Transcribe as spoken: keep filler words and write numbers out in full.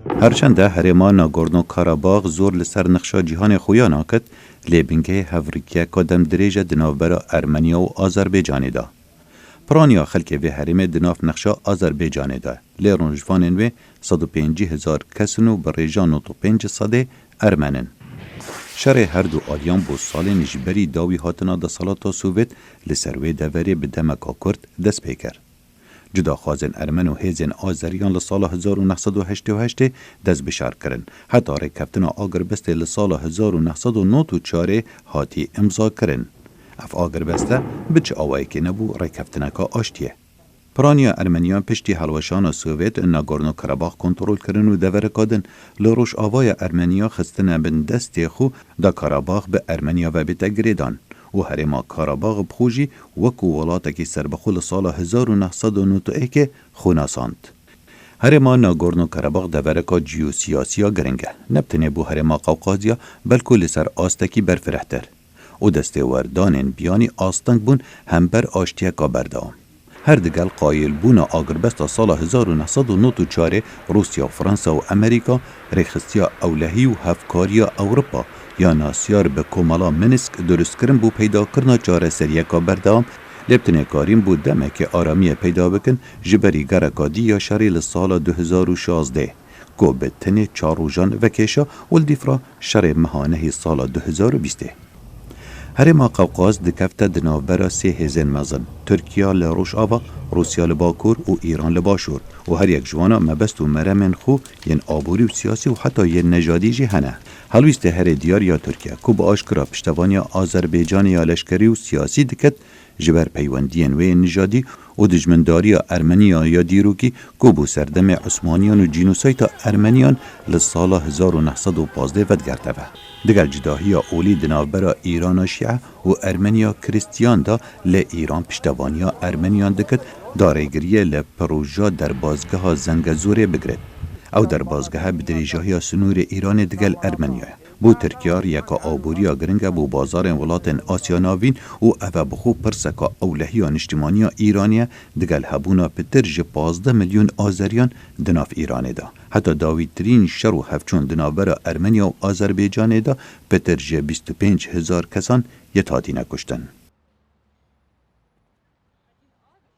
Herçende herêma Nagorno-Karabağ zor li ser nexşa cîhanê xuya nakit, lê bingehê hevrikiyeka demdirêj e di navbera Ermeniya û Azerbaycanê de. Piraniya xelkê vê herêmê di nav nexşa Azerbaycanê de, lê rojvanên wê sed û pêncî hezar kes in û bi rêja nod û pênc sedê Ermen in. Şerê her du aliyan bo salên ji berî dawî hatina desthilata Sovyet li ser wê deverê bi demeka kurt dest pê kir. Cudaxwazên Ermen û hêzên Azeriyan li sala hezar û neh sed û heştê û heştê dest bi şer kirin. Heta rêkeftina agirbestê li sala hezar û neh sed û nod û çarê hatî imza kirin. Ev agirbeste bi çi awayekê nebû, rêkeftineka aştiyê. Piraniya Ermeniyan piştî hilweşana Sovyet Nagorno-Karabağ kontrol kirin û devereka din li Rojavaya Ermeniya xistine bin destê xwe da Karabağ bi Ermeniya ve bête girêdan û herêma Karabağ bi xwe jî wekû welatekî serbixwe li sala hezar û neh sed û nod û yekê xwe nasand. Herêma Nagorno-Karabağ devereka ciyosiyasiya giring e, ne bi tenê bo herêma Qewqaziya, belku li ser astekî berfirehtir û destêwerdanên biyanî asteng bûn hember aştiyeka berdewam. Her digel qayilbûna agirbesta sala hezar û neh sed û nod û çarê Rûsya û Fransa û Amerîka rêxistiya ewlehî û hevkariya Ewropa ya nasyar bi Komela Minsk durustkirin bo peydakirina çareseriyeka berdewam, lê bi tinê karîn bo demekê aramiyê peyda bikin ji berî gereka dî ya şerê li sala du hezar û şazdeh, ku bi tenê çar rojan vekêşa û li dîf re şerê meha nehê sala du hezar û bîstê. Herêma Qewqaz dikefte di navbera sê hêzên mezin, Tirkiya li rojava, Rûsya li bakur û Îran li başûr û her yek ji wana mebest û meremên xwe yên aborî û siyasî û heta yên nejadî jî hene. Helwîstê herê diyar ya Tirkiye ku bi aşkira piştevaniya Azerbaycanê ya leşkerî û siyasî diket, ji ber peywendiyên wê yên nijadî û dijmindariya Ermeniya ya dîrokî ku bû serdemê Osmaniyan û cînosayta Ermeniyan li sala hezar û neh sed û pazdeh vedigerteve. Digel cudahiya olî di navbera Îrana Şîe û Ermeniya Kristiyan de, lê Îran piştevaniya Ermeniyan dikit, da rêgiriyê li proja derbazgeha Zengezorê bigirin. Ew derbazgehe bi dirêjahiya sinûrê Îranê digel Ermeniya ye. Bo Tirkiya riyeka aboriya giring e bo bazarên welatên Asya Navîn û ev e bi xwe pirseka ewlehiya niştimaniya Îranê ye, digel hebûna pitir ji pazdeh milyon Azeriyan di nav Îranê de. Heta dawîtirîn şer û hevçûn di navbera Ermeniya û Azerbaycanê de pitir ji bîst û pênc hezar kesan yê hatine kuştin.